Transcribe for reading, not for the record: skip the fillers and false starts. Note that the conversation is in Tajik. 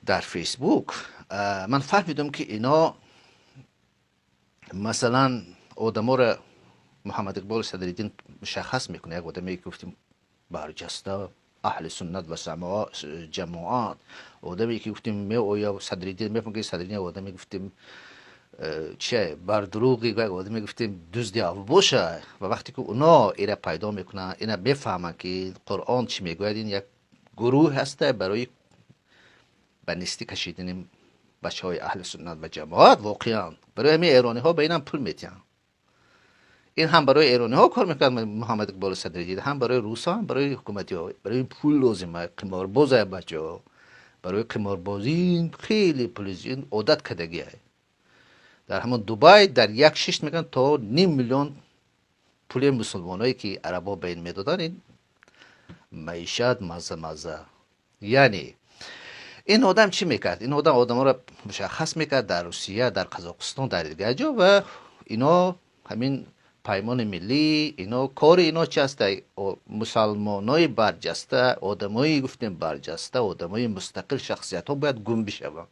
Дар Фейсбук ман фаҳмидам, ки ино масалан одаморо Муҳаммад Иқболи Садриддин мушаххас мекунад, як одаме ки гуфтем барҷаста аҳли суннат ва ҷамоат, одаме ки гуфтем меоя Садриддин мефаҳмад, ки Садриддин одаме гуфтем че бар дурӯғи, як одаме гуфтем дузди боша. Ва вақте ки уно ира пайдо мекунанд, ина мефаҳманд, ки Қуръон чӣ мегӯяд, ин як гурӯҳ ҳаста барои ба нестӣ кашидани бачаҳои аҳли суннат ва ҷамоат. Воқеан барои ҳамин эрониҳо ба инам пул метиҳанд. Ин ҳам барои эрониҳо кор мекард Муҳаммад Иқболи Садриддин, ҳам барои русҳо, ҳам барои ҳукуматиҳо. Барои пул лозима, қиморбоза бачаҳо, барои қиморбозӣ хеле пули одат кардагия. Дар ҳамон Дубай дар як шишт мекунанд то 500 000 пули мусулмоное, ки арабо ба ин медоданд. Ин маишат мазза мазза. Яъне ин одам чӣ мекард? Ин одам одаморо мушаххас мекард дар Русия, дар Қазоқистон, дар дигар ҷо. Ва ино ҳамин Паймони миллӣ, ино кори ино чи аст? Мусалмонои барҷаста, одамои гуфтем барҷаста, одамои мустақил шахсиятҳо бояд гум бишаванд.